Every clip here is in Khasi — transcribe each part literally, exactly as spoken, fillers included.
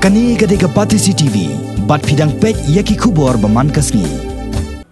Kane ka dei ka Batesi T V, bad phi dang peit ïa ki khubor ba man ka sngi.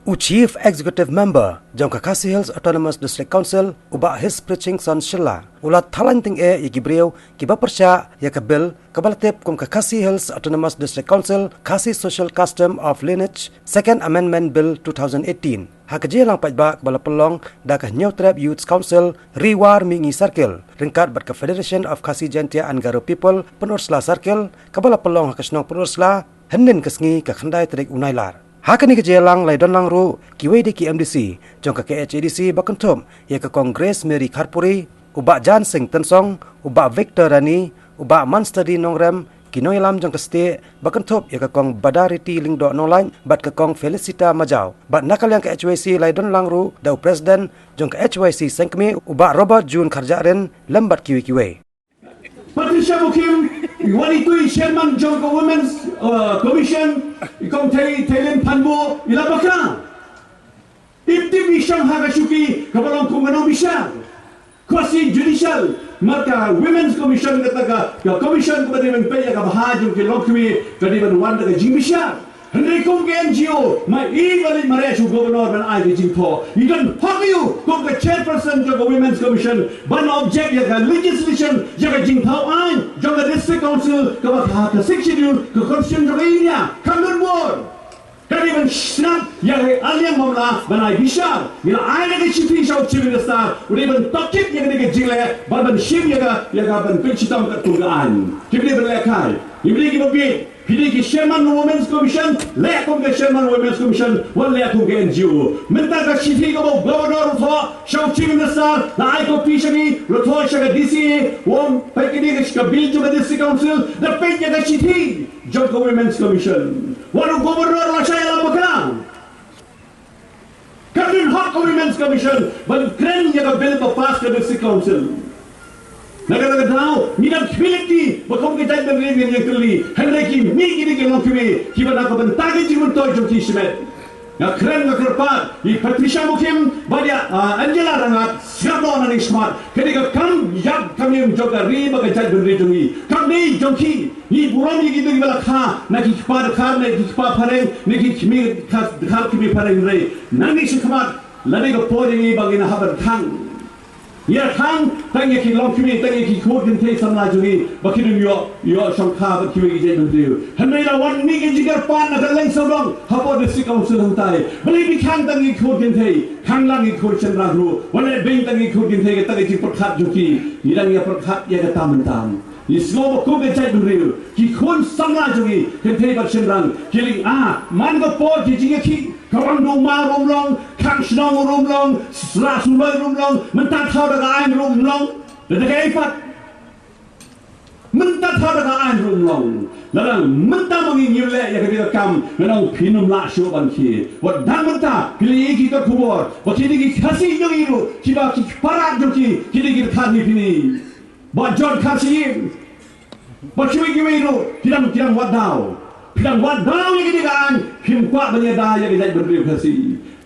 U Chief Executive Member jong ka Khasi Hills Autonomous District Council, u Bah Hispritchingson Shylla, u la thalang tyngeh ïa ki briew kiba pyrshah ïa ka bill kaba la tip kum ka Khasi Hills Autonomous District Council Khasi Social Custom of Lineage Second Amendment Bill two thousand eighteen. Ha ka jingïalang paidbah kaba la pynlong da ka Hynñiewtrep Youth Council, Ri War Mihngi Circle, ryngkat bad ka Federation of Khasi Jaintia and Garo People, Pynursla Circle, kaba la pynlong ha ka shnong Pynursla, hynnin ka sngi ka khyndai tarik u Nailar. Ha kane ka jingïalang la ïadon lang ruh kiwei de ki M D C jong ka K H A D C ba kynthup ïa ka Kong Grace Mary Kharpuri, u Bah Jan Singh Tynsong, u Bah Victor Rani, u Bah Manstadi Nongrem, ki nongïalam jong ka state ba kynthup ïa ka Kong Badariti Lyngdoh Nonglait bad ka Kong Felicita Majaw. Bad na ka liang ka H Y C la ïadon lang ruh da u President jong ka H Y C Sengkmie, u Bah Robert June Kharjahrin, lem bad kiwei kiwei. Patricia Mukhim, Wani Tui, Chairman jong ka Women's, uh, Commission, i Kong Thei, Theilin Phanbo, i la bakla. Ip tip i shong ha ka shuki kaba long kum ka nongbishar. Quasi judicial, mar ka Women's Commission kata ka, ka commission kaba dei ban peit ïa ka bha jong ki longkmie, ka dei ban wan da ka jingbishar. Hynrei kum ka N G O, ma i ba leit mareh sha u Governor ban ai ka jingthoh. I don hok ïa u kum ka chairperson jong ka Women's Commission ban object ïa ka legislation, ïa ka jingthaw aiñ jong ka District Council kaba ha ka Sixth Schedule ka Constitution jong ka India. Kam don bor. Ka dei ban sngap ïa ka liang mamla ban ai bishar. Ngi la ai da ka shithi sha u Chief Minister, u dei ban tohkit ïa ka dei ka jingleh, ban ban shim ïa ka, ïa ka ban pynshitom katkum ka aiñ. Kim dei ban lehkai. Ngim dei kiba bieit. Phi dei ki Chairman Women's Commission, leh kum ka Chairman Women's Commission, wat leh kum ka N G O. Mynta ka shithi kaba u Governor u thoh sha u Chief Minister, la ai copy sha ngi, la thoh sha ka D C A, u ong peit kane ka, ka bill jong ka District Council, da peit ïa ka shithi jong ka Women's Commission. Wat u Governor la shah ïalam bakla. Ka don hok ka Women's Commission ban kren ïa ka bill ba pass ka District Council. Na kata ka daw, ngi dang khmih lynti ba kum ka jaitbynriew ngin ïa kylli, hynrei ki mih kine ki longkmie kiba na ka bynta ka jingmyntoi jong ki shimet. Nga kren nga kyrpad ïa i Patricia Mukhim bad ïa, ah, Angela Rangat, sngap noh na ngi shakhmat. Ka dei ka kam ïap kam im jong ka ri bad ka jaitbynriew jong ngi. Kam dei jong ki. Ngi burom ïa kito kiba la kha na ki kpa dkhar, na ki kpa phareng, na ki kmie dkhar, dkhar kmie phareng, hynrei nangne shakhmat la dei ka por ïa ngi ba ngin hap ban khang. Ïa khang tang ïa ki longkmie, tang ïa ki khun kynthei samla jong ngi ba kin ym ïoh, ïoh shongkha bad kiwei ki jaitbynriew. Hynrei la wan mih ka jingkyrpad na ka leng sawdong hapoh District Council hangtai. Balei phi khang tang ïa ki khun kynthei, khang lang ïa ki khun shynrang ruh. Wat leh beiñ tang ïa ki khun kynthei, kata ka jingpyrkhat jong ki. Ngi dang ïa pyrkhat ïa kata mynta. Ngi sngew ba kum ka jaitbynriew, ki khun samla jong ngi, kynthei bad shynrang, ki ling ah, man ka por ki jingïakhih, ka wan duma ruh ym long, khang shnong ruh ym long, sla suloi ruh ym long, mynta thaw da ka aiñ ruh ym long. Da ka ei pat. Mynta thaw da ka aiñ ruh ym long. Lada mynta ma ngi ngim leh ïa ka dei ka kam, nga ong phin ym lah shuh ban khie. Wat dang mynta, phi la ïohi ki khubor ba ki dei ki Khasi jong ngi ruh, kiba ki para jong ki, ki dei ki dkhar hi phi ni. Bah John Kharsyiem. Ba kiwei kiwei ruh, ki dang, ki dang wad daw. Ki dang wad daw ïa ka dei ka aiñ, kim kwah ban ïada ïa ka jaitbynriew Khasi.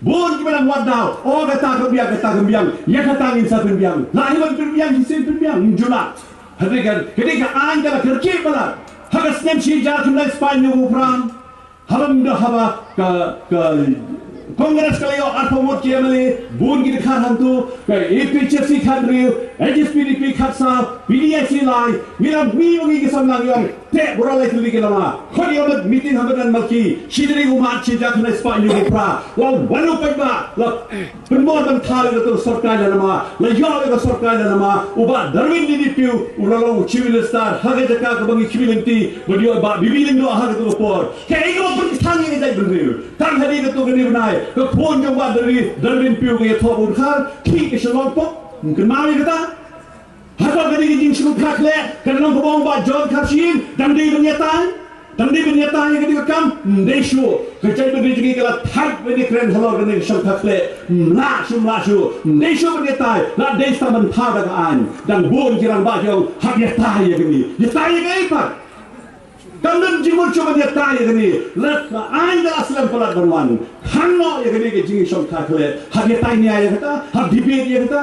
Bun kiba dang wad daw, oh kata ka biang, kata ka biang, ïa kata ngin sa pynbiang. La hi ban pynbiang, ki sa pynbiang, ngim ju lah. Hynrei ka, ka dei ka aiñ ka la kyrkieh palat. Ha ka snem shi hajar khyndai spah hynñiew phew phra. Haba mynta haba ka, ka Congress ka la ïoh arphew ngut ki M L A, bun ki dkhar hangto, ka A P H L C khathynriew, H S P D P khatsaw, P D I C lai, ngi la mih ma ngi ki samla ngi ong, te bura lai tylli ki lama, khot ïa ka meeting ha Madan Malki, shi tarik u March shi hajar khyndai spah hynñiew phew phra, la wan u paidbah, la pynbor ban thaw ïa ka sorkar lane ma, la ïoh ïa ka sorkar lane ma, u Bah Darwin D D Piew, u la long u Chief Minister, ha ka jaka kaba ngi khmih lynti, ban ïoh Bah B B Lyngdoh ha kato ka por. Kaei kaba pynthang ïa ka jaitbynriew. Tang hadien kato kane u bnai, ka phone jong Bah Darwin, Darwin Piew ka ïathoh bad u dkhar, khih ka Shillong pop, ym kynmaw ïa kata. Hato ka dei ka jingsngewthuh khleh, ka long kaba ong Bah John Kharsyiem, dang dei ban ïatai. Dang dei ban ïatai ïa kane ka kam, ym dei shuh. Ka jaitbynriew jong ngi ka la thait ban ïakren halor kane ka shongkha khleh. Ym lah shuh, ym lah shuh. Ym dei shuh ban ïatai, la dei sa ban thaw da ka aiñ. Dang bun ki rangbah ki ong, hap ïatai ïa kane. Ïatai ïa kaei pat? Kam don jingmut shuh ban ïatai ïa kane. La, la aiñ ka la slem palat ban wan. Khang noh ïa kane ka jingshongkha khleh. Hap ïatai nia ïa kata, hap debate ïa kata.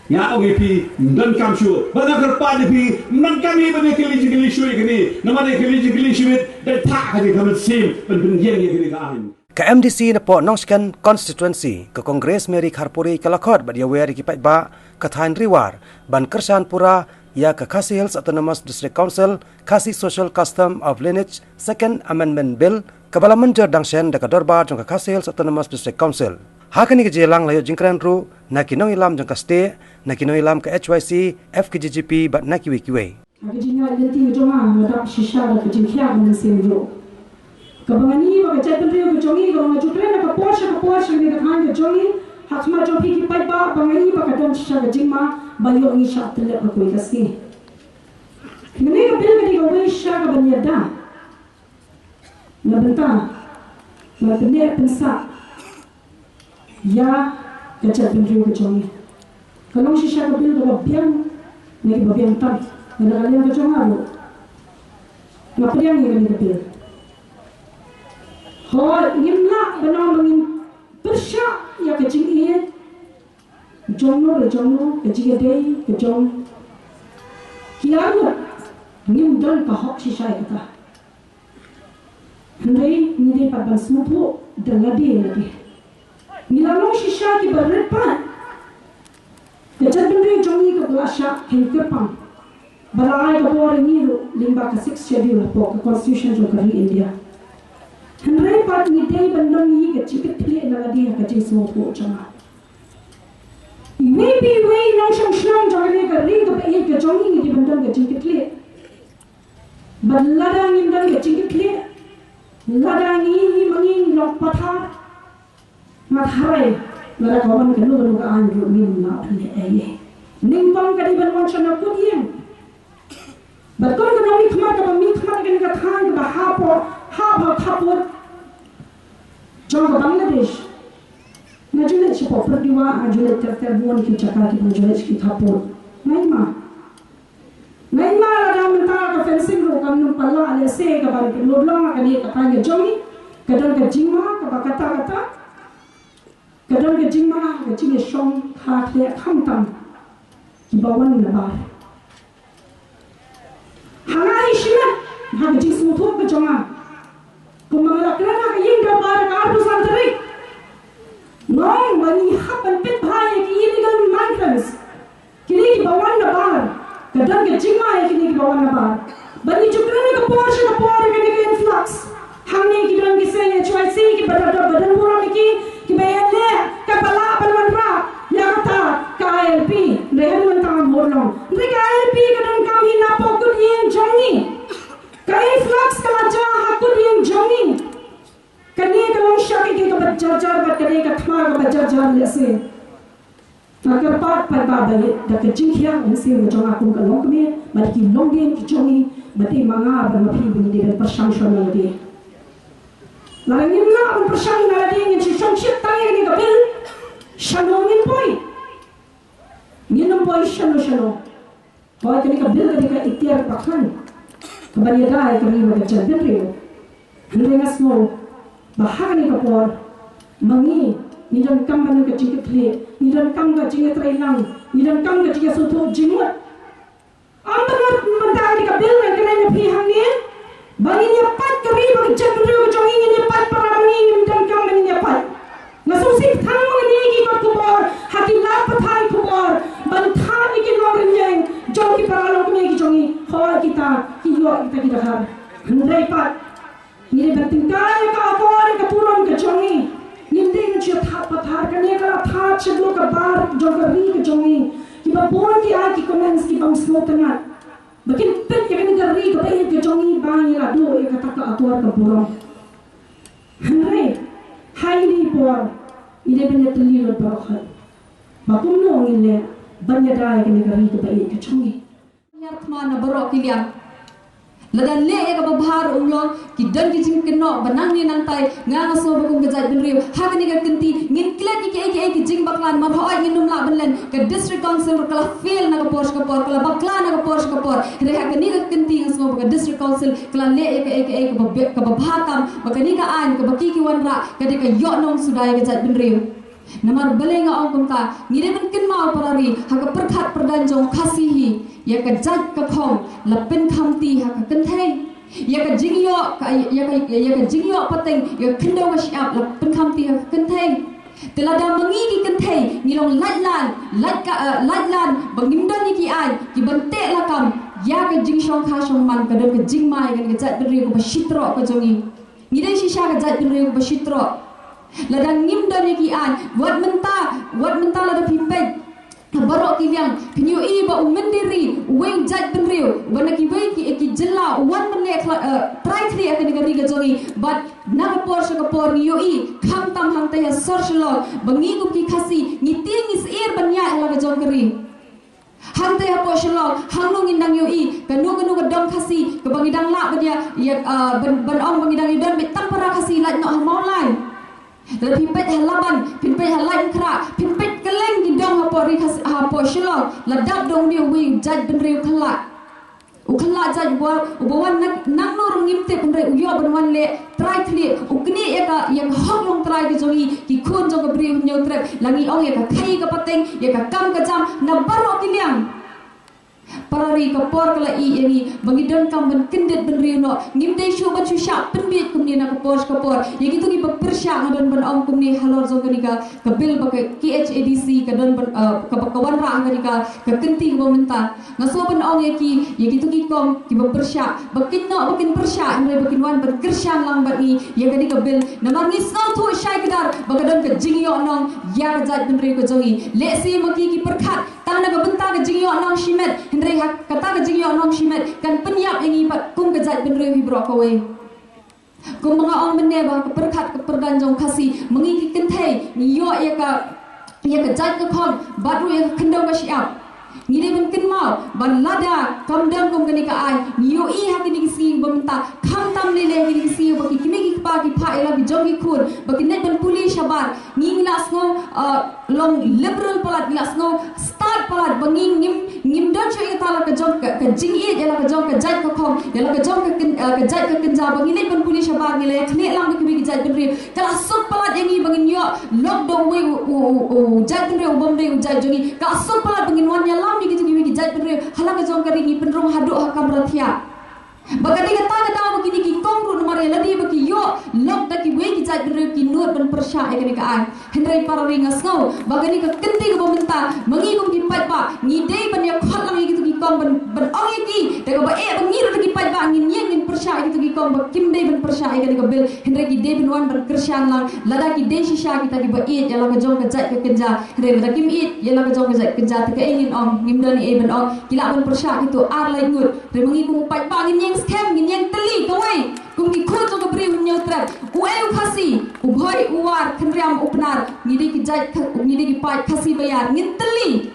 Nga ong ïa phi, ym donkam shuh. Bad nga kyrpad ïa phi, ym donkam hi ban ïa kylli jingkylli shuh ïa kane. Namar ïa kylli jingkylli shuh, dei thah ka jingkmen sim ban pynïeng ïa kane ka aiñ. Ka M D C napoh Nongshken Constituency, ka Congress Mary Kharpuri ka la khot bad ïawer ïa ki paidbah ka thaiñ Ri War ban kyrshan pura ïa ka Khasi Hills Autonomous District Council, Khasi Social Custom of Lineage Second Amendment Bill, kaba la mynjur dang shen da ka dorbar jong ka Khasi Hills Autonomous District Council. Ha kane ka jingïalang la ïoh jingkren ruh na ki nongïalam jong ka state, na ki nongïalam ka H Y C, F K J G P bad na kiwei kiwei. Ha ka jingïaid lynti ka jong nga, nga dap shisha da ka jingkhiah mynsiem ruh. Kaba nga ïohi ba ka jaitbynriew ka jong ngi, kaba nga ju kren na ka por sha ka por sha kane ka thaiñ ka jong ngi, ha khmat jong phi ki paidbah, ba nga ïohi ba ka don shisha ka jingma ba ïoh ngi shah tyllep ha kawei ka sngi. Kane ka bill ka dei kawei sha kaba ïada na bynta ban pynneh pynsah ïa ka jaitbynriew ka jong ngi. Ka long shisha ka bill kaba biang na kiba biang tam. Na ka liang ka jong nga ruh, nga pdiang ïa kane ka bill. Hooid, ngim lah ban ong ba ngim pyrshah ïa ka jingïeit jong no re jong no, ka jingïadei ka jong ki arngut. Ngim don ka hok shisha ïa kata. Hynrei ngi dei pat ban sngewthuh da lade lade. Ngi la long shisha kiba rit pat. Ka jaitbynriew jong ngi ka la shah kheiñ kyrpang ba la ai ka bor ïa ngi ruh lyngba ka Sixth Schedule hapoh ka Constitution jong ka ri India. Hynrei pat ngi dei ban don ïa ka jingkitkhlieh na lade ha ka jingsngewthuh jong nga. Iwei pa iwei nongshong shnong jong kane ka ri kaba ïeit ka jong ngi, ngi dei ban don ka jingkitkhlieh. Bad lada ngim don ka jingkitkhlieh, lada ngi, ngi ma ngi ngi long pathar, nga tharai lada ka wan kano kano ka aiñ ruh ngim lah ban leh ei ei. Nyngkong ka dei ban wan sha na kut ïing. Bad kum ka nongmihkhmat kaba mihkhmat ïa kane ka thaiñ kaba hap ha, hap ha khappud jong ka Bangladesh. Nga ju leit shapoh Pyrdiwah, nga ju leit ter ter bun ki jaka kiba nga ju leit ki khappud. Nga ïma. Nga ïma lada mynta ka fencing ruh kam nym pat lah lehse kaban pynlut long ha kane ka thaiñ ka jong ngi. Ka don ka jingma kaba kata kata. Ka don ka jingma ka jingïashong ha khlieh khamtam kiba wan na bar. Ha nga hi shimet ha ka jingsngewthuh ka jong nga. Kumba nga la kren ha ka ïing dorbar ka arphew san tarik, nga ong ba ngi hap ban peit bha ïa ki illegal migrants. Kine kiba wan na bar, ka don ka jingma ïa kine kiba wan na bar. Ba ngi ju kren ka por sha ka por ïa kane ka influx. Hangne ki don ki seng H Y C kiba don, ba don burom ïa ki, kiba ïaleh, kaba lah ban wanrah ïa kata ka I L P. Hynrei haduh mynta ngam mut long. Hynrei ka I L P ka donkam hi napoh kut ïing jong ngi. Ka influx ka la jia ha kut ïing jong ngi. Kane ka long sha kaei kaei kaba jar jar bad kane ka thma kaba jar jar lehse. Nga kyrpad paidbah ba ïeit, da ka jingkhiah mynsiem ka jong nga kum ka longkmie bad ki longdien ki jong ngi, ba dei ma nga bad ma phi ba ngi dei ban pyrshang shwa na lade. Lada ngim lah ban pyrshang na lade, ngin shu shongshit tang ïa kane ka bill, shano ngin poi? Ngin ym poi shano shano. Hooid, kane ka bill ka dei ka iktiar ba khlaiñ kaban ïada ïa ka ri bad ka jaitbynriew. Hynrei nga sngew ba ha kane ka por ma ngi, ngi donkam ban don ka jingkitkhlieh, ngi donkam ka jingïatreilang, ngi donkam ka jingïasngewthuh jingmut. Ym ban ïa, ban da kane ka bill, ngan kren ïa phi hangne. Ba ngin ïa pait ka ri bad ka jaitbynriew ka jong ngi, ngin ïa pait para ma ngi, ngim donkam ba ngin ïa pait. Nga sngewsih tang ma ngi ki kot khubor ha ki lad pathai khubor ban thad ïa ki nongrynieng jong ki para longkmie ki jong ngi. Hooid, kita ki ïoh kita ki dkhar. Hynrei pat ngi dei ban tyngkai ïa ka akor ïa ka burom ka jong ngi. Ngim dei ban shu thad pathar, kane ka la thad shaduh ka bar jong ka ri ka jong ngi. Kiba bun ki ai ki comments ki bym sngewtynnat. Ba kin peit ïa kane ka ri kaba ïeit ka jong ngi ba ngi la duh ïa kata ka akor ka burom. Hynrei ha kine ki por ngi dei ban ïatylli lut baroh khoit ba kumno ngin leh ban ïada ïa kane ka ri kaba ïeit ka jong ngi. Ñiar thma na baroh ki liang. Lada leh ïa kaba bha ruh um long, ki don ki jingkynnoh ba nangne nangtai. Nga nga sngew ba kum ka jaitbynriew ha kane ka kynti ngin klet ïa kiei kiei ki jingbakla namar hooid ngin ym lah ban len. Ka District Council ruh ka la fail na ka por sha ka por, ka la bakla na ka por sha ka por. Hynrei ha kane ka kynti nga sngew ba ka District Council ka la leh ïa kiei kiei kaba bha, kaba bha tam, ba kane ka aiñ kaba ki ki wanrah ka dei ka ïoh nong suda ïa ka jaitbynriew. Namar balei nga ong kumta, ngi dei ban kynmaw para ri, ha ka pyrkhat pyrdaiñ jong Khasi hi, ïa ka jait ka khong la pynkhamti ha ka kynthei. Ïa ka jingïoh ka, ïa ka, ïa ka jingïoh pateng ïa ka khyndew ka shyiap la pynkhamti ha ka kynthei. Te lada ma ngi ki kynthei ngi long lait lan, lait ka, eh, lait lan ba ngim don ïa ki aiñ ki ban teh lakam ïa ka jingshongkha shongman, ka don ka jingma ïa ka jait bynriew kaba shitroh ka jong ngi. Ngi dei shisha ka jait bynriew kaba shitroh. Lada ngim don ïa ki aiñ, wat mynta, wat mynta lada phi peit baroh ki liang, phin ïohi ba u mynder ri, uwei u jait bynriew uba na kiwei ki, ki jylla u wan ban leh khla-, eh, trai khlieh ha kane ka ri ka jong ngi. Bad na ka por sha ka por ngi ïohi, khamtam hangta ha sor Shillong, ba ngi kum ki Khasi ngi tieng ngi syier ban ïaid ha la ka jong ka ri. Hangta hapoh Shillong, hangno ngin dang ïohi kano kano ka dong Khasi kaba ngi dang lah ban ïa, ïa, ah, ban, ban ong ba ngi dang ïa don beit tang para Khasi lait noh ha Mawlai. Lada phi peit ha Laban, phi peit ha Laitumkhrah, phi peit kylleng ki dong hapoh ri Khasi, hapoh Shillong, la dap dong une uwei u jait bynriew khyllah. U khyllah jait uba, uba wan na, nangno ruh ngim tip, hynrei u ïoh ban wan leh trai khlieh, u knieh ïa ka, ïa ka hok longtrai ka jong ngi ki khun jong ka Bri u Hynñiewtrep, la ngi ong ïa ka khaii ka pateng, ïa ka kam ka jam na baroh ki liang. Para ri, ka por ka la ïeh ïa ngi ba ngi donkam ban kyndit bynriew noh. Ngim dei shuh ban shu shah pynbieit kumne na ka por sha ka por. Ïa kito kiba pyrshah nga don ban ong kumne halor jong kane ka, ka bill ba ka K H A D C ka don ban, eh, ka, ka wanrah ha kane ka, ka kynti kaba mynta. Nga sngew ban ong ïa ki, ïa kito ki kong kiba pyrshah, ba kin noh ba kin pyrshah, hynrei ba kin wan ban kyrshan lang bad ngi ïa kane ka bill. Namar ngi sngewthuh shai kdar ba ka don ka jingïohnong ïa ka jait bynriew ka jong ngi. Lehse ma ki ki pyrkhat tang na ka bynta ka jingïohnong shimet, hynrei ha kata ka jingïohnong shimet kan pynïap ïa ngi pat kum ka jait bynriew hi baroh kawei. Kumba nga ong mynne ba ka pyrkhat ka pyrdaiñ jong Khasi, ma ngi ki kynthei ngi ïoh ïa ka, ïa ka jait ka khong bad ruh ïa ka khyndew ka shyiap. Ngi dei ban kynmaw ba lada kam don kum kane ka aiñ, ngi ïohi ha kine ki sngi ba mynta, khamtam lei lei ha kine ki sngi ba ki kmie ki kpa ki phah ïa la ki jong ki khun ba kin leit ban pule shabar. Ngi ngi la sngew, uh, long liberal palat, ngi la sngew stad palat ba ngi ngim, ngim don shuh ïa kata la ka jong ka, ka jingïeit ïa la ka jong ka jait ka khong, ïa la ka jong ka kyn-, eh, ka jait ka kynja, ba ngi leit ban pule shabar ngi la ïakhnieh lang bad kiwei ki jait bynriew. Ka la suk palat ïa ngi ba ngin ïoh lok da uwei u, u, u, u jait bynriew u bym dei u jait jong ngi. Ka la suk palat ba ngin wan ïalam ïa kito kiwei ki jait bynriew ha la ka jong ka ri, ngi pynrung haduh ha kamra thiah. Ba ka dei kata ka daw ba kine ki kong ruh namar ïa lade ba ki ïoh lok da kiwei ki jait bynriew ki nud ban pyrshah ïa kane ka aiñ. Hynrei para ri, nga sngew ba kane ka kynti kaba mynta ma ngi kum ki paidbah ngi dei ban ïa khot lang ïa kito ki kong ban, ban ong ïa ki da kaba eh ba ngi ruh da ki paidbah ngin ïeng ngin pyrshah ïa kito ki kong ba kim dei ban pyrshah ïa kane ka bill. Hynrei ki dei ban wan ban kyrshan lang lada ki dei shisha kita kiba ïeit ïa la ka jong ka jait ka kynja. Hynrei lada kim ïeit ïa la ka jong ka jait ka kynja te kaei ngin ong, ngim don ei ei ban ong. Ki lah ban pyrshah kito ar lai ngut. Hynrei ma ngi kum u paidbah ngin ïeng skhem, ngin ïeng tylli kawei kum ki khun jong ka Bri u Hynñiewtrep. Uei u Khasi, u Bhoi, u War, Khynriam, u Pnar, ngi dei ki jait Kha-, ngi dei ki paid Khasi ba ïar, ngin tylli.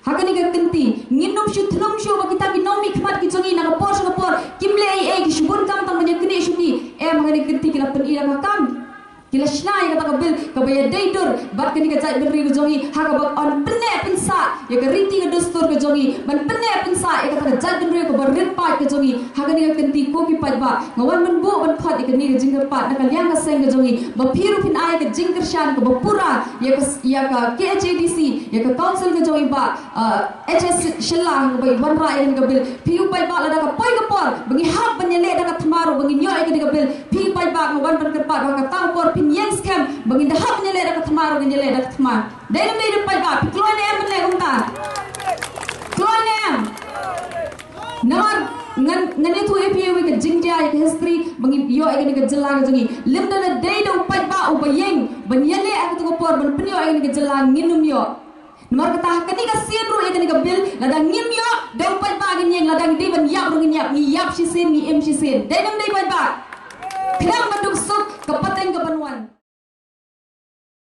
Ha kane ka kynti ngin ym shu thnum shuh ba kita ki nongmihkhmat ki jong ngi na ka por sha ka por kim leh ei ei, ki shu bun kam tang ban ïa knieh shuh ki. Em, ha kane ka kynti ki la pyni da ka kam. Ki la shna ïa kata ka bill kaba ïadei dur bad kane ka jaitbynriew ka jong ngi, ha kaba yn pynneh pynsah ïa ka riti ka dustur ka jong ngi, ban pynneh pynsah ïa kata ka jaitbynriew kaba rit paid ka jong ngi. Ha kane ka kynti ko ki paidbah, nga wan ban buh ban khot ïa kane ka jingkyrpad na ka liang ka seng ka jong ngi ba phi ruh phin ai ka jingkyrshan kaba pura ïa ka, ïa ka K H A D C, ïa ka council ka jong ngi, Bah, uh, H S Shylla, kaba i wanrah ïa kane ka bill. Phi u paidbah, lada ka poi ka por ba ngi hap ban ïaleh da ka thma ruh ba ngin ïoh ïa kane ka bill, phi paidbah, nga wan ban kyrpad ba ha kata ka por phin ïeng skhem ba ngin da hap ban ïaleh da ka thma ruh ngin ïaleh da ka thma. Dei ne ym dei paidbah? Phi kloi ne em ban leh kumta? Kloi ne em? Namar ngan, ngan ïathuh ïa phi ïa ka jingjia ïa ka history ba ngin ïoh ïa kane ka jylla ka jong ngi. Lymda lada dei da u paidbah uba ïeng ban ïaleh ha kata ka por ban pynïoh ïa kane ka jylla, ngin ym ïoh. Namar kata ha kane ka sien ruh ïa kane ka bill, lada ngim ïoh da u paidbah ngin ïeng, lada ngi dei ban ïap ruh ngin ïap, ngi ïap shisien, ngi im shisien. Dei ne ym dei paidbah? Khnang ban duk suk ka pateng ka ban wan.